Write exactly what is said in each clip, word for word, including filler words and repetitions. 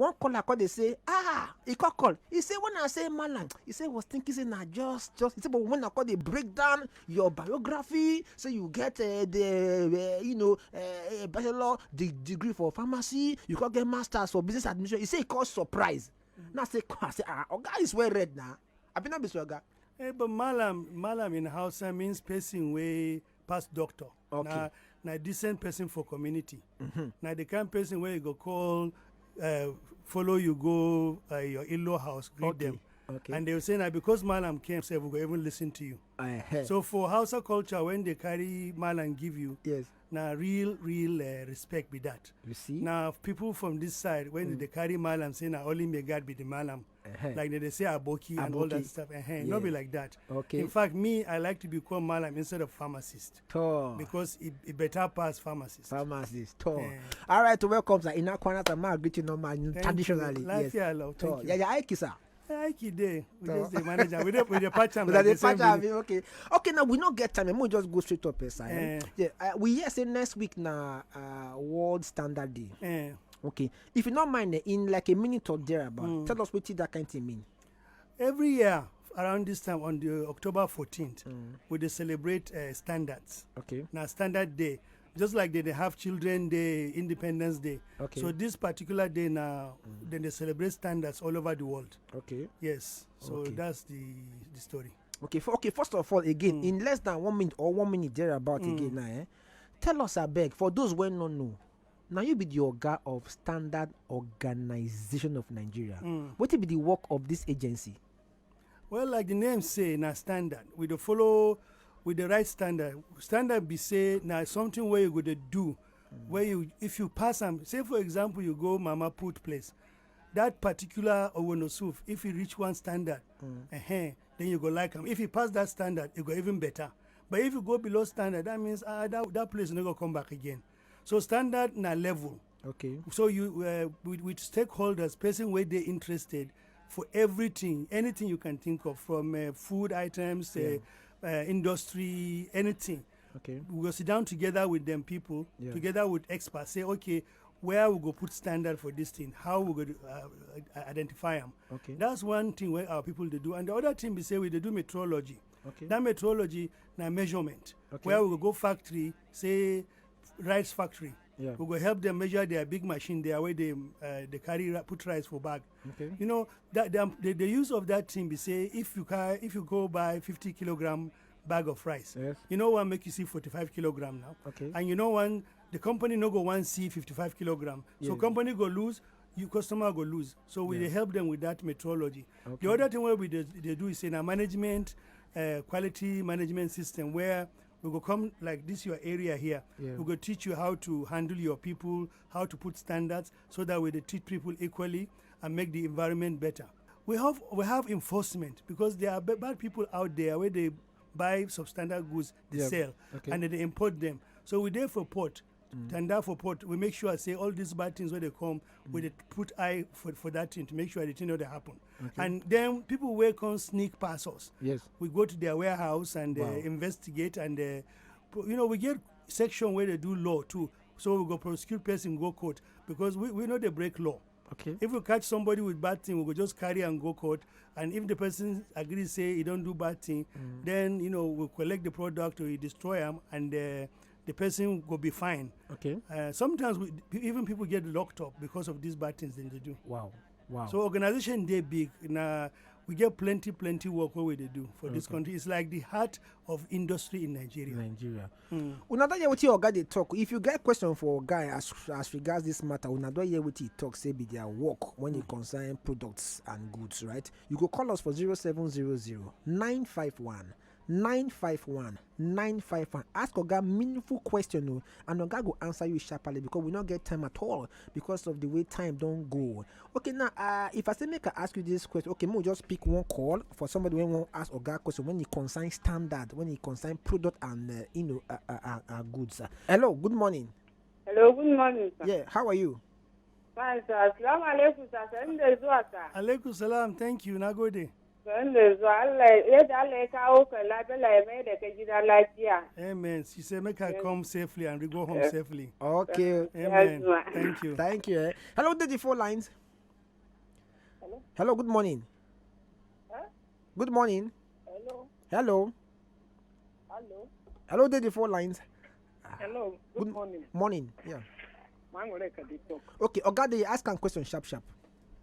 One caller call, dey say, ah, he call call. He say, when I say malam, he say, was thinking say na just, just. He say, but when I call, dey break down your biography, say you get uh, the, uh, you know, uh, bachelor de- degree for pharmacy, you can get masters for business administration. He say he called surprise. Now say, I say, ah, oga is well read now. I be not be so oga. Eh, but malam, malam in Hausa means person wey pass doctor. Okay. Na, na decent person for community. Mm-hmm. Na the kind person where you go call, uh, follow you go uh, your in-law house, greet okay. them. Okay. And they will say, now because malam came, say we go even listen to you. Uh-huh. So for Hausa culture, when they carry malam give you, yes, na real, real uh, respect be that. You see? Now people from this side, when mm. they carry malam, say na only may God be the malam. Uh-huh. Like they say aboki and all that stuff. Uh-huh. Not be like that. Okay. In fact, me, I like to be called malam instead of pharmacist. Tall. Because it, it better pass pharmacist. Pharmacist. Tall. Uh-huh. All right. Welcome, sir. Ina kwana ta ma greeting no man traditionally. Life here, love. Thank you. Yeah, yeah, I kiss her. Aiki dey. We just dey manage am. We dey we dey patch am. Like the same patch am. Okay. Okay, now we no get time. We just go straight up, eh, sir. Eh? Yeah. Uh, we hear say next week na uh, World Standard Day. Eh. Okay. If you not mind, eh, in like a minute or thereabout, mm. tell us what that kind thing mean. Every year around this time on the October fourteenth, mm. we dey celebrate uh, standards. Okay. Now standard day, just like they, they have children day, independence day. Okay. So this particular day now, mm. then they celebrate standards all over the world. Okay. Yes. So okay. that's the the story. Okay. For, okay. First of all, again, mm. in less than one minute or one minute thereabout mm. again now, eh? Tell us, I beg, for those who no know, now you be the oga of Standard Organization of Nigeria. Mm. What will be the work of this agency? Well, like the name say, na standard. We dey follow with the right standard. Standard be say na something where you go to do. Mm. Where you, if you pass am, say for example, you go mama put place. That particular owonosuf, if you reach one standard, mm. uh-huh, then you go like am. If you pass that standard, it go even better. But if you go below standard, that means ah, that, that place no go come back again. So standard na level. Okay. So you uh, with, with stakeholders, person where they interested for everything, anything you can think of, from uh, food items, yeah. uh, uh, industry, anything. Okay. We go sit down together with them people, yeah. together with experts. Say, okay, where we go put standard for this thing? How we go uh, identify them? Okay. That's one thing where our people they do. And the other thing we say we they do metrology. Okay. That metrology na measurement. Okay. Where we go factory, say rice factory. Yeah. We go help them measure their big machine there where they uh, they carry put rice for bag. Okay. You know that the, the, the use of that thing be say if you carry, if you go buy fifty kilogram bag of rice, yes. you know what make you see forty-five kilogram now. Okay. And you know one the company no go one see fifty-five kilogram. So yeah. company go lose, you customer go lose. So we yeah. help them with that metrology. Okay. The other thing where we they, they do is in a management, uh, quality management system where we go come like this your area here. Yeah. We go teach you how to handle your people, how to put standards, so that we they treat people equally and make the environment better. We have we have enforcement because there are bad people out there where they buy substandard goods, they yeah. sell, okay. and then they import them. So we there for port. Mm. Tender for port, we make sure say all these bad things where they come, mm. we they put eye for, for that thing to make sure the thing don't happen. Okay. And then people where come sneak past us. Yes. We go to their warehouse and uh, wow. investigate and uh, you know we get section where they do law too. So we go prosecute person, go court because we, we know they break law. Okay. If we catch somebody with bad thing, we go just carry and go court. And if the person agree say he don't do bad thing, mm. then you know we collect the product or we destroy them, and uh, the person go be fine. Okay. Uh, sometimes we, even people get locked up because of these bad things that they do. Wow. Wow. So organization they big. Now we get plenty, plenty work where we they do for okay. this country. It's like the heart of industry in Nigeria. Nigeria. Mm. Una don hear wetin oga dey talk. If you get question for oga as as regards this matter, una don hear wetin he talk say be their work when e concern products and goods, right? You go call us for zero seven zero zero nine five one nine five one nine five one. Ask oga meaningful question o, and oga go answer you sharply because we no get time at all because of the way time don go. Okay, now uh, if I say make I ask you this question, okay, make we just pick one call for somebody wey wan ask oga question when e concern standard, when e concern product and uh, you know uh, uh, uh, uh, goods. Uh. Hello, good morning. Hello, good morning, sir. Yeah, how are you? Fine, sir. Assalamu alaikum, sir. Sir, inda zuwa, sir. Alaikum salam. Thank you. Na gode. Sir, inda zuwa. Allah yadda Allah ya kawo ka lafiya ya mai da ka gida lafiya. Amen. She said make her come safely and we go home safely. Okay. Amen. Thank you. Thank you. Eh? Hello, the four lines. Hello, good morning. Huh? Good morning. Hello. Hello. Hello. Hello, dey the four lines. Hello. Good, Good- morning. Morning. Yeah. Mangoleka dey talk. Okay, Oga, dey ask am question sharp sharp.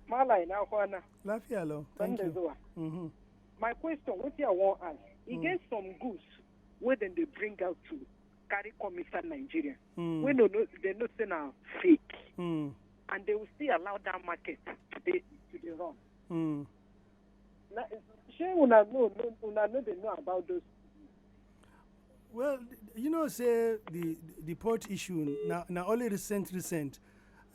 Malai na kwana. Lafiya lau. Thank Sanda you. Zuwa. Mhm. My question, what I want ask, e Mm. get some goods wey dem dey bring out to carry come inside Nigeria. Mm. Wey no, no, they know say na fake, Mm. and they will still allow that market to dey to dey run. Mm. Na, shey una know, no, una no dey know about those. Well, you know, say the the port issue now, now only recent recent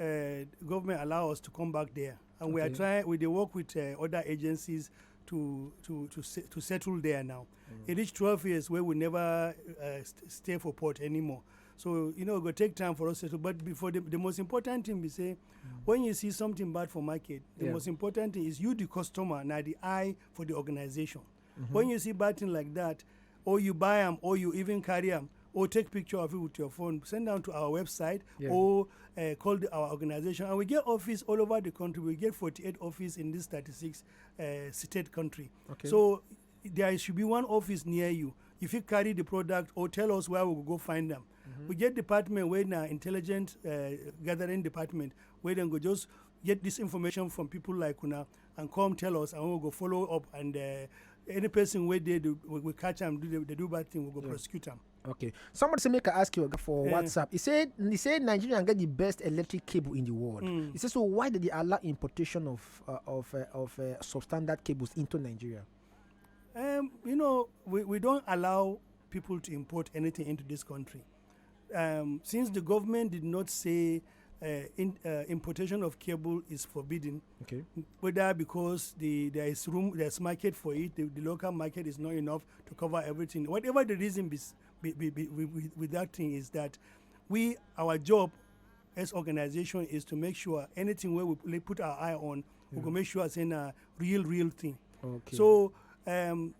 uh, government allow us to come back there, and we are Okay. trying. We dey work with uh, other agencies to to to se- to settle there now. It reach twelve years where we never uh, st- stay for port anymore. So you know, it go take time for us to settle. But before the, the most important thing we say, when you see something bad for market, the Yeah. most important thing is you, the customer, now the eye for the organization. When you see bad thing like that, or you buy them, or you even carry them, or take picture of it with your phone, send down to our website, Yeah. or uh, call the, our organization. And we get office all over the country. We get forty-eight office in this thirty-six uh, state country. Okay. So there should be one office near you. If you carry the product, or tell us where we go find them. We get department where na intelligent uh, gathering department, where dem go just get this information from people like una and come tell us, and we go follow up. And uh, any person where they do, we, we catch them, do they, they do bad thing, we go prosecute them. Okay. Somebody say make I ask you, Oga, for Yeah. WhatsApp. He said he said Nigeria get the best electric cable in the world. Mm. He said, so why did they allow importation of uh, of uh, of uh, substandard cables into Nigeria? Um, you know, we, we don't allow people to import anything into this country. Um, since the government did not say uh, in, uh, importation of cable is forbidden, Okay. whether because the there is room, there's market for it, the, the local market is not enough to cover everything. Whatever the reason is, be, be, be, with, with that thing is that we our job as organization is to make sure anything where we put- put our eye on, we go make sure it's in a real real thing. Okay. So um,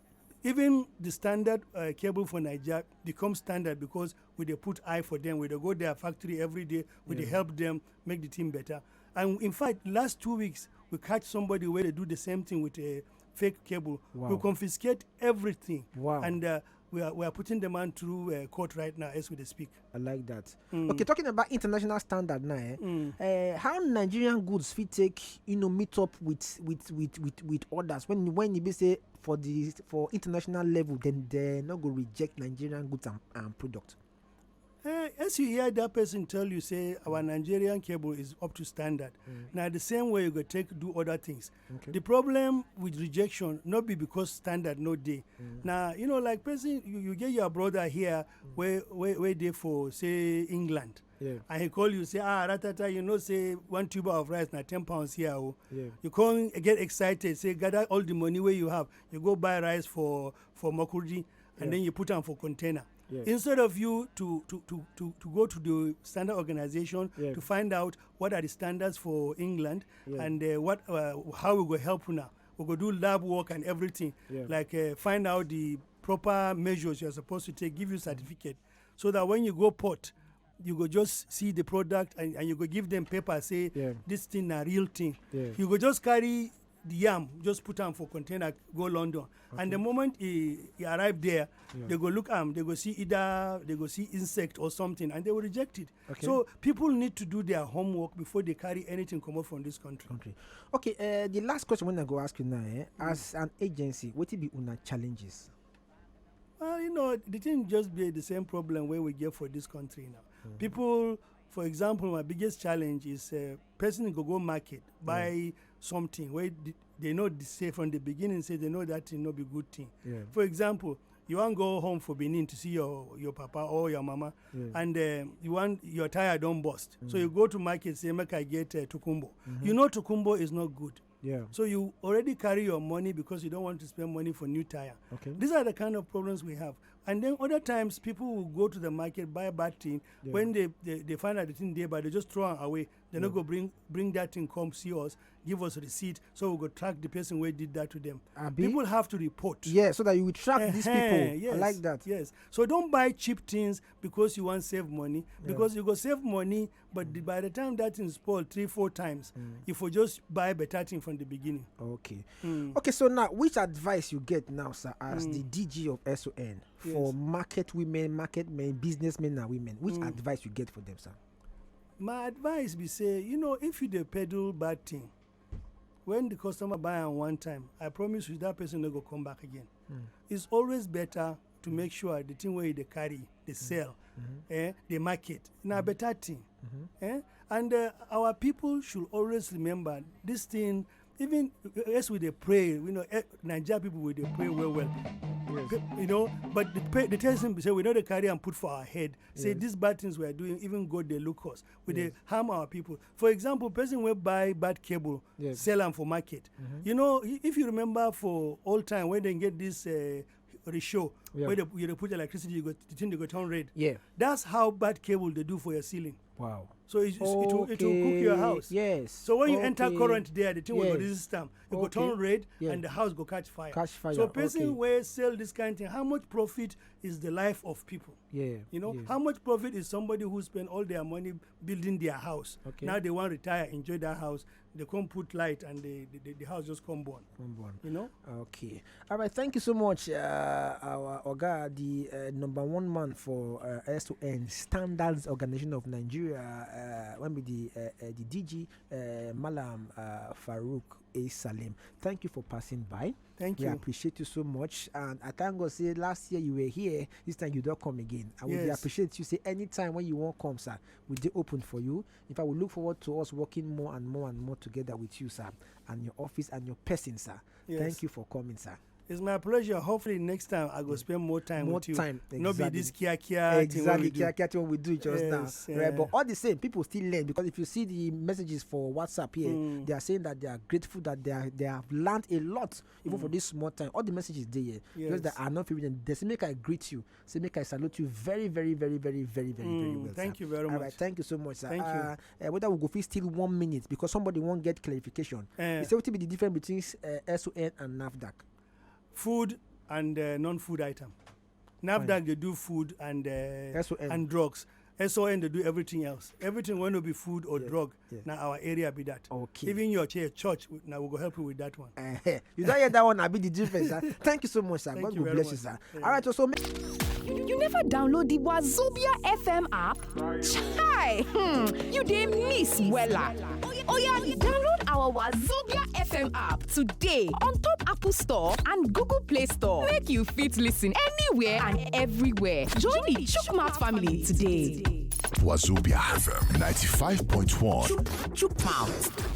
even the standard uh, cable for Nigeria becomes standard because we dey put eye for them. We dey go their factory every day. We dey Yeah. help them make the thing better. And in fact, last two weeks we catch somebody where they do the same thing with a fake cable. Wow. We confiscate everything. Wow. And uh, we are we are putting the man through uh, court right now as we dey speak. I like that. Mm. Okay, talking about international standard now, eh? Mm. Uh, how Nigerian goods fit take you know meet up with with with with, with others when when you be say for the for international level, then they no go reject Nigerian goods and, and product. Eh, as you hear that person tell you say our Nigerian cable is up to standard, now the same way you go take do other things. Okay. The problem with rejection not be because standard no dey. Now you know like person you, you get your brother here where where where dey for say England, Yeah. and he call you say ah ratata, you know say one tuber of rice na ten pounds here o. Yeah. You come get excited, say gather all the money where you have, you go buy rice for for Makurdi, and Yeah. then you put them for container. Yeah. Instead of you to to, to, to, to go to the standard organization Yeah. to find out what are the standards for England Yeah. and uh, what uh, how we go help you now. We go do lab work and everything, Yeah. like uh, find out the proper measures you're supposed to take, give you certificate, so that when you go port, you go just see the product and, and you go give them paper say Yeah. this thing na real thing. Yeah. You go just carry the yam, just put am for container, go London. And the moment he, he arrive there, Yeah. they go look am, they go see either they go see insect or something, and they will reject it. Okay. So people need to do their homework before they carry anything comot from this country. Country. Okay, uh, the last question when I go ask you now, eh? As an agency, what will be una challenges? Well, you know, the thing just be the same problem where we get for this country now. People, for example, my biggest challenge is uh, person go go market, buy something where th- they know the say from the beginning say they know that thing no be good thing. Yeah. For example, you want go home for Benin to see your your papa or your mama, Yeah. and uh, you want your tire don't burst, so you go to market say make I get uh, tukumbo. You know tukumbo is not good. Yeah. So you already carry your money because you don't want to spend money for new tire. Okay. These are the kind of problems we have. And then other times people will go to the market, buy bad thing. Yeah. When they, they, they find out the thing they buy, they just throw am away. They no go bring bring that thing come see us, give us receipt, so we go track the person wey did that to them. Abi? People have to report. Yeah, so that you will track these people. Ehen, yes, I like that. Yes. So don't buy cheap things because you want save money. Because you go save money, but the, by the time that thing spoil three, four times, you for just buy better thing from the beginning. Okay. Okay, so now, which advice you get now, sir, as the D G of S O N for Yes. market women, market men, businessmen and women? Which advice you get for them, sir? My advice be say, you know, if you dey peddle bad thing, when the customer buy am one time, I promise you that person no go come back again. It's always better to make sure the thing wey you dey carry, dey sell, eh, dey market, na better thing. Eh? And uh, our people should always remember this thing. Even as we dey pray, you know, eh, Nigeria people, we dey pray well well. Pe- You know, but the pay, the thing be say we no dey carry and put for our head. Say these bad things we are doing, even God dey look us. We dey harm our people. For example, person wey buy bad cable, Yes. sell am for market. You know, i- if you remember for old time when they get this uh, reshow, Yeah. where they, you dey put electricity, you go, the thing dey go turn red. Yeah. That's how bad cable dey do for your ceiling. Wow. So it, it, it, will, it will cook your Okay, house. Yes. So when you enter Okay. current there, the thing will Yes. resist them. It go Okay. turn red Yeah. and the house go catch fire. Catch fire, So person okay. Wey sell this kind of thing, how much profit is the life of people? Yeah. You know, Yes. How much profit is somebody who spend all their money building their house? Okay. Now they want retire, enjoy that house. They come put light and the, the, the house just come burn. Come burn. You know? Okay. All right. Thank you so much, uh, our Oga, the uh, number one man for uh, S O N Standards Organization of Nigeria, uh, when be the uh, uh, the D G, uh, Malam uh, Farouk A Salim. Thank you for passing by. Thank We you. Appreciate you so much, and I thank God say last year you were here. This time you don't come again. I will Yes. Appreciate you. Say anytime when you won't come, sir, we dey open for you. In fact, we look forward to us working more and more and more together with you, sir, and your office and your person, sir. Yes. Thank you for coming, sir. It's my pleasure. Hopefully next time I go spend more time More with you. Time, Not be exactly. This kia kia thing wey Exactly, we do. Kia Kia thing we do just Yes, now, right? Yeah. But all the same, people still learn, because if you see the messages for WhatsApp here, Mm. They are saying that they are grateful that they are, they have learned a lot even for Mm. This small time. All the messages they here, Yes. Just that I not feeling them. They say make I greet you, say make I salute you very, very, very, very, very, very, very Mm, well. Thank Sir. You very All much. Right, thank you so much, sir. Thank you. Uh, uh, whether we go fit still one minute because somebody won't get clarification. Eh. They say what be the difference between uh, S O N and NAFDAC? Food and uh, non-food item. NAFDAC they do food and uh, S O N. And drugs. S O N they do everything else. Everything when no be food or Yeah, drug. yeah. Now our area be that. Okay. Even your chair, church, now we go help you with that one. Eh, you don't hear that one. I be the difference. Sir. Thank you so much, sir. Thank God you will very bless much. You, sir. Yeah. All right, so, so You, you never download the Wazobia F M app? Chai! Hmm, you dey miss wella. Oya, download our Wazobia F M app today on top Apple Store and Google Play Store. Make you fit listen anywhere and everywhere. Join the Chukmat family today. Wazobia F M ninety-five point one. Chukmouth.